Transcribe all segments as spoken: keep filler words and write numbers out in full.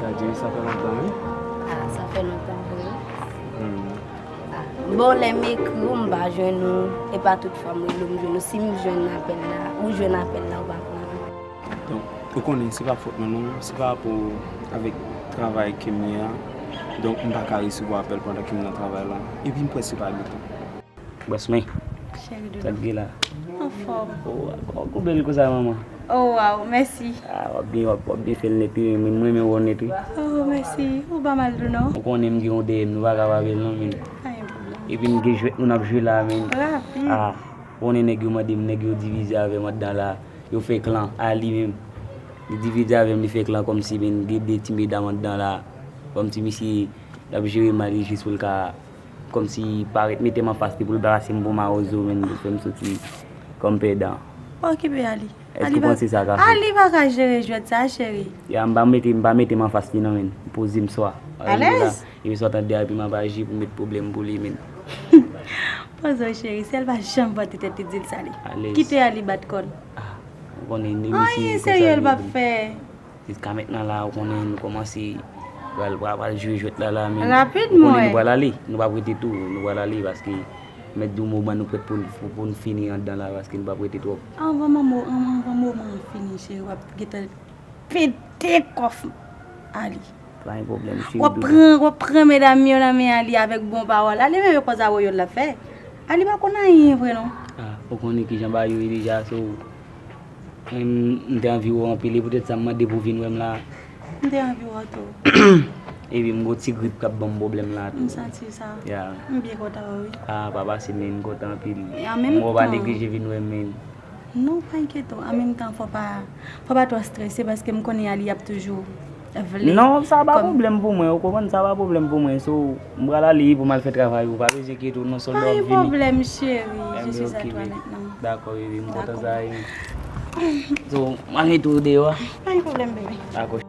Sa di, sa fè lontan, wi. Ah, sa fè lontan vre. Hmm. Ah, bon, lè m ekri w, m pa jwenn ou. E pa tout fwa m rele w, m jwenn ou. Si m jwenn apèl la, ou jwenn apèl la, ou pa pran. Donk, ou konnen, se pa fòt mwen, non. Se pa rapò avèk travay ke m ye a. Donk, m pa ka resevwa apèl pandan ke m nan travay la. Epi m prèske pa gen tan. Bòs mwen. Cheri doudou. Sa k gen la? Anfòm. Oh, ou bèl konsa, manman. Oh, waw, mèsi. Ah, w ap byen, w ap, w ap byen fè l nèt, wi. Mwen, mwen renmen wè w nèt, wi. Oh, mèsi. Ou pa mal tou, non? Ou konnen m gen yon dèyè m, nou pa ka pa bèl, non, men. Pa gen pwoblèm. Epi m gen jwèt nou n ap jwe la, men. Rapid. Ah, ou konnen nèg yo mande m, nèg yo divize avè m anndan la. Yo fè klan, Ali menm. Li divize avè m, li fè klan kòmsi, men, gen de ti medam anndan la. Kòmsi misye, l ap jere m, Ali, jis pou l ka kòmsi parèt mete m anfas li pou l pase m pou mawozo, men, pou fè m soti kòm pèdan. Pa okipe Ali. Èske ou panse sa ka fèt? Ali pa ka jere jwèt sa, cheri. Ya, m pa mete, m pa mete m anfas li, non, men. M poze m swa. Alèz. Epi sa w tande a, epi m ap aji pou met pwoblèm pou li, men. Poze w, cheri, si l pa janm pote tèt li, di l sa li. Alèz. Kite Ali bat kò l. Ah, ou konnen, mesye, anyen serye l p ap fè. Jiska mentnan la, ou konnen nou kòmanse pral, pral, pral jwe jwèt la, la, men. Rapid, ou konnen mwen. Nou pral ale, nou p ap rete tou, nou pral ale, paske m mèt di w moman nou prèt pou, pou, pou n fini anndan la, paske nou p ap rete twòp. Anvan moman, anvan moman an fini, cheri, w ap gentan pete kòf Ali. Pa gen pwoblèm, cheri doudou. W ap pran, w ap pran medam yo nan men Ali avèk bon pawòl. Ali menm e konsa woyòl l ap fè. Ali pa konn anyen vre non. Ah, ou konnen kijan bagay yo ye deja, so, m, m te anvi wè w anpil, e poutèt sa m mande pou w vin wè m la. M te anvi wè w tou. Epi m gon ti grip k ap ban m pwoblèm la tou. M santi sa. Ya. M byen kontan wè w, wi. Ah, pa pase, men, m kontan anpil. E an menm tan. M wè w pa neglije vin wè m, men. Non, pa enkyete w. An menm tan, fò pa, fò pa twò strese paske m konnen Ali ap toujou vle. Non, sa pa pwoblèm pou mwen, ou konprann, sa pa pwoblèm pou mwen. So, m pral ale pou m al fè travay ou, pa bezwen enkyete w, non, sèlman w ap vini. Pa gen pwoblèm, cheri. Je suis à toi maintenant. Dakò, bebe, m kontan sa. So, m al mete w deyò a. Pa gen pwoblèm, bebe. Dakò.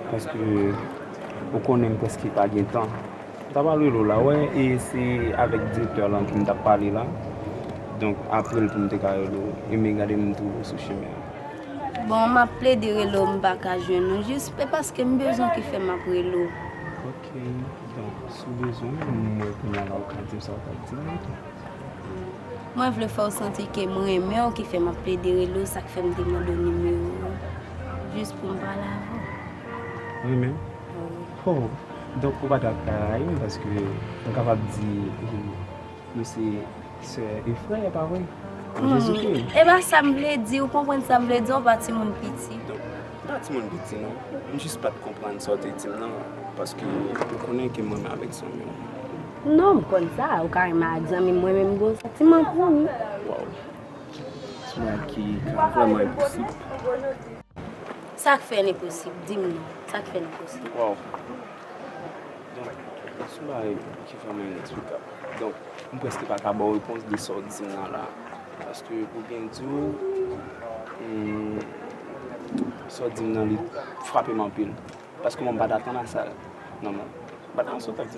Paske ou konnen m prèske pa gen tan. M ta pral rele w la, wè, e se avèk direktè lan ke m t ap pale la. Donk, apre l pou m te ka rele w. E men gade m twouve w sou chimen an. Bon, m ap plede rele w, m pa ka jwenn ou. Jis, e paske m bezwen w ki fè m ap rele w. Ok, donk, si w bezwen m, m wè kounye a la, ou ka di m sa w t ap di m. Mwen vle fè w santi ke m renmen w, ki fè m ap plede rele w, sa k fè m te mande w nimewo w. Jis pou m pale avè w. Renmen m? Wi. Oh, donk, ou pa ta ka rayi m, paske m kapab di, nou se sè e frè, pa vre? An Jezikri. E pa sa m vle di, ou konprann sa m vle di, ou pa timoun piti. Donk, m pa timoun piti, non. M jis pa t konprann sa w te di m nan, paske ou konnen ke m renmen avèk zanmi w. Non, m konn sa, ou ka renmen ak zanmi m, mwen menm m gon santiman pou ou. Waw. Se yon bagay ki ka vrèman enposib. Sa k fè l enposib? Di m non. Sa k fè l enposib? Waw. Donk, se yon bagay ki vrèman ineksplikab. Donk, m prèske pa ka ba w repons de sa w di m nan la. Paske, pou byen di w, hmm, sa w di m nan, li frape m anpil. Paske mwen, m pa t atann a sa nan mwen.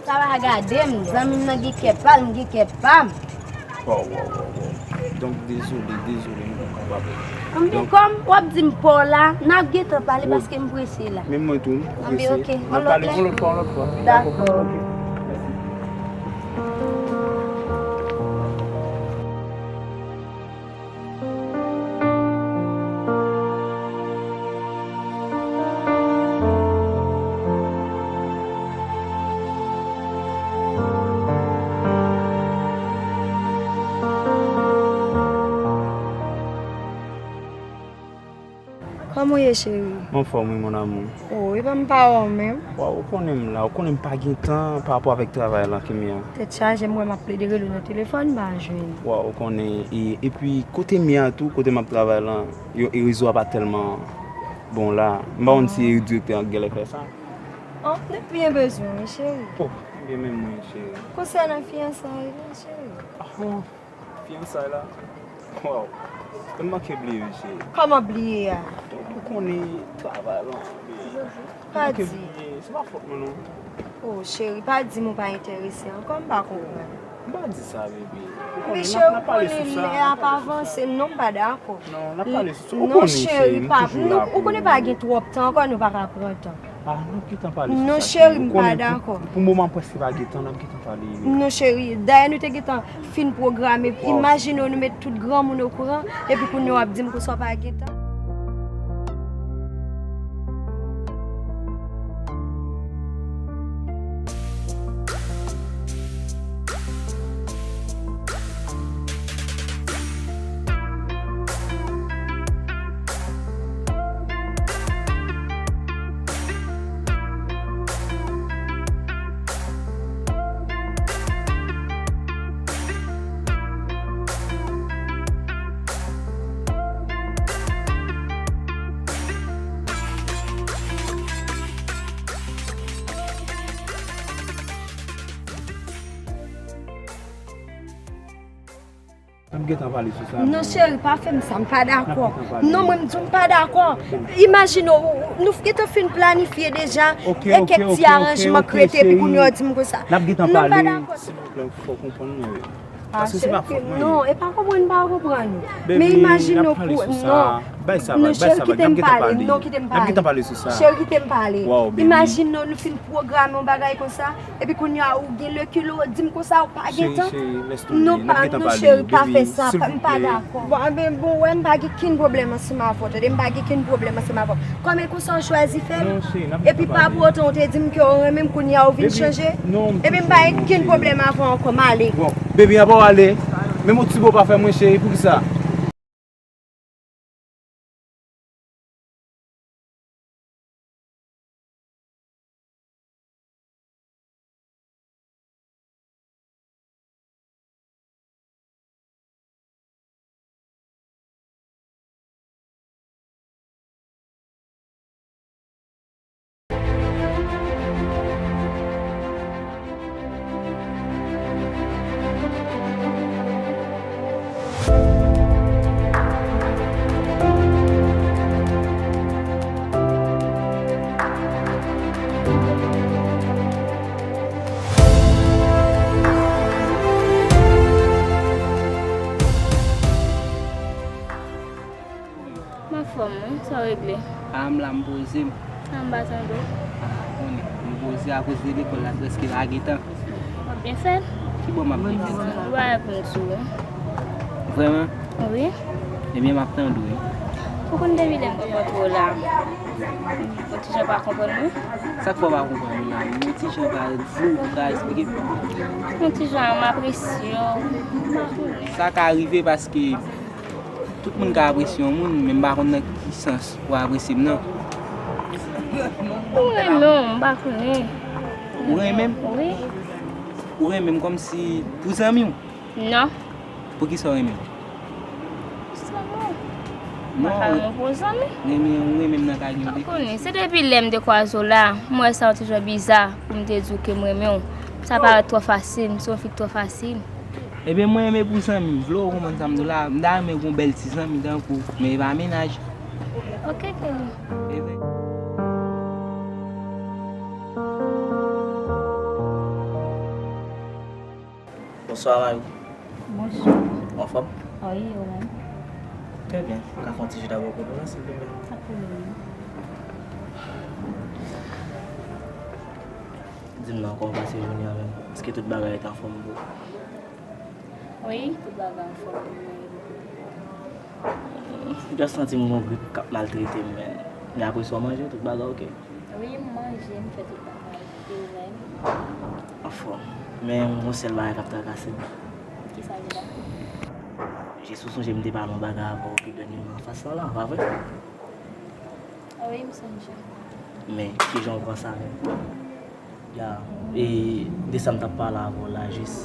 Sa va gade m, zanmi m nan gen kè pa l, m gen kè pa m. Waw, waw, waw, waw. Donk, dezole, dezole, m pa kapab. Anben, kòm w ap di m pa w la, n ap gentan pale paske m prese la. Menm mwen tou, m prese. Anben, ok. N ap pale yon lòt fwa, yon lòt fwa. Dakò. Ok. Mèsi. Kòman w ye, cheri? M anfòm, wi, mon amour. Oh, epa m pa wè w menm. Waw, ou konnen m la, ou konnen m pa gen tan pa rapò avèk travay lan ke m ye a. Tèt chaje, m wè m ap plede rele w nan telefòn, m pa jwenn. Waw, ou konnen, e, epi kote m ye a tou, kote m ap travay lan, yo, e rezo a pa tèlman bon la. M pa konn si direktè an genlè fè sa. Oh, depi yon bezwen, wi, cheri. Oh, gen menm mwen, cheri. Konsènan fiyansay la, cheri. Ah, oh. Fiyansay la? Waw. Mwen manke bliye, mesye. Kòman bliye a? Donk, ou konnen travay lan. Pa di. Manke bliye. Se pa fòt mwen, non. Oh, cheri, pa di m ou pa enterese ankò, m pa konprann. M pa di sa, bebe. Ou konnen, n ap, n ap pale sou sa. Cheri, ou konnen lè a pa vanse, non, m pa dakò. Non, n ap pale sou sa. Ou konnen, cheri, m toujou la pou ou. Ou konnen pa gen twòp tan ankò, nou pa ka pran tan. Ah, n ap gentan pale sou sa, cheri. Non, cheri, m pa dakò. Pou moman, prèske pa gen tan, n ap gentan pale. Non, cheri, dayè nou te gentan fin pwograme. Imajine w, nou met tout granmoun okouran, epi kounye a w ap di m konsa w pa gen tan. N ap gentan pale sou sa. Non, cheri, pa fè m sa, m pa dakò. Non, mwen, m di w m pa dakò. Imajine w, nou gentan fin planifye deja, e kèk ti aranjman k rete, epi kounye a w di m konsa. Non, m pa dakò. Silvouplè, fò w konprann mwen. Ah, cheri, non, e pa konprann m pa konprann ou. Men imajine w pou, non, non, cheri, kite m pale, non, kite m pale. Cheri, kite m pale. Imajine w, nou fin pwograme yon bagay konsa, epi kounye a ou gen lekil ou di m konsa ou pa gen tan. Non, pa, non, cheri, pa fè sa, m pa dakò. Bon, anben, bon, wè, m pa gen kenn pwoblèm ansanm avè w, tande, m pa gen kenn pwoblèm ansanm avè w. Kòm e konsa w chwazi fè l, epi pa pou otan w te di m ke w renmen m, kounye a w vin chanje. Ebyen, m pa gen kenn pwoblèm avè w ankò, m ale. Bon, baby, apa w ale? Menm yon ti bo pa fè mwen, cheri, poukisa? M anfòm, wi. Sa w regle? A, m la, m poze m. Sa m pa tande w? A, konnen. M poze akoz de lekòl la prèske pa gen tan. W ap byen fè l. Ki bò m ap byen fè l? Ou pa reponn sou ou. Vrèman? Wi. Ebyen, m ap tande w, wi. Ou konn depi lè m rankontre w la, ou ti jan pa konprann mwen? Sa k fè w pa konprann mwen la? M yon ti jan parèt flou, ou ka eksplike m? Yon ti jan m apresye w, m pa konnen. Sa ka rive paske tout moun ka apresye yon moun, men m pa konn nan ki sans ou apresye m nan. Ou renmen w, m pa konnen. Ou renmen m? Wi. Ou renmen m kòmsi pou zanmi w? Non. Poukisa w renmen m? Sèlman. Non, renmen w pou zanmi. Renmen, ou renmen m nan ka gen de. Ou konnen, se depi lè m te kwaze w la, m wè sa yon ti jan biza pou m te di w ke m renmen w. Sa parèt twò fasil, m se yon fi k twò fasil. Ebyen, mwen renmen pou zanmi, m vle w konprann sa m di w la. M ta renmen gen yon bèl ti zanmi tankou w, men e pa mennaj. Oke, Kelly. Ebyen. Bonswa, Mayou. Bonswa. Ou anfòm? Wi, ou menm? Trè byen. Ou ka fè yon ti jus dabò pou nou la, silvouplè? Pa de pwoblèm. Di m non, kòman w pase jounen an menm? Èske tout bagay rete anfòm pou ou? Wi, tout bagay anfòm pou mwen. M just santi m gon grip k ap maltrete m, men. Men apre sa, w manje, tout bagay oke? Wi, m manje, m fè tout bagay. E ou menm? Anfòm. Men m gon sèl bagay k ap trakase m. Kisa deja? Jis ou sonje m te pale yon bagay avè w ki dènyèman anfas lan la, pa vre? Wi, m sonje. Men, kijan w pran sa menm? Ya, e de sa m t ap pale avè w la, jis,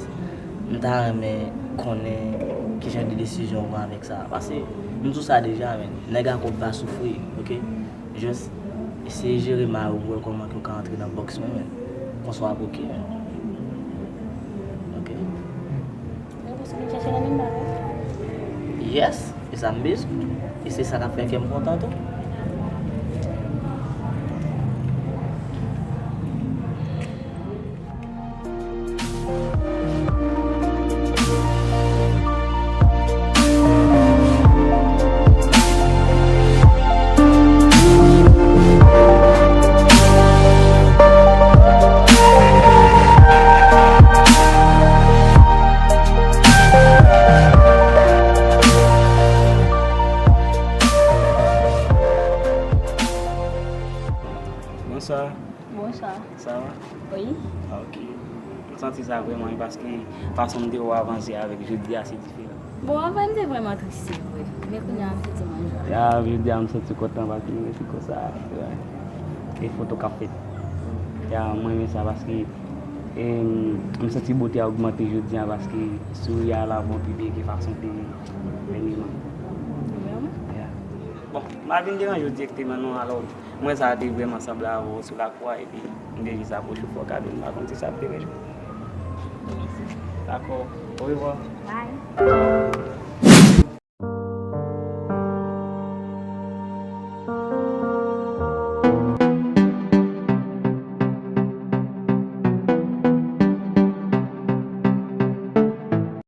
m ta renmen konnen kijan de desizyon w pran avèk sa. Paske, m di w sa deja, men, nèg a kòb pa soufri, oke? Just eseye jere mari w pou w wè kòman ke w ka antre nan bòks mwen, men. Konsa w ap oke, men. Oke. Donk, ou sot vin chèche nan menm bagay? Yes, e sa m bezwen. E se sa k ap fè kè m kontan tou. Sa va? Wi. Ok. M santi sa vrèman, wi, paske fason m te wè w avanse avèk jodi a, se diferan. Bon, anvan m te vrèman tris, se vre. Men kounye a m santi mwen jwa. Ya, jodi a m santi kontan paske m resi konsa. E foto k ap fèt. Ya, mwen renmen sa paske em, m santi bote a ogmante jodi a paske souri a la bon pi byen ke fason te vini an. Vrèman? Ya. Bon, m a vin deranje w dirèkteman non, alò, mwen sa te vrèman sanble avè w sou lakou a epi m te jis apwoche w fè w kado, m pa konn si sa ap deranje w. Dakò. Orevwa. Bye.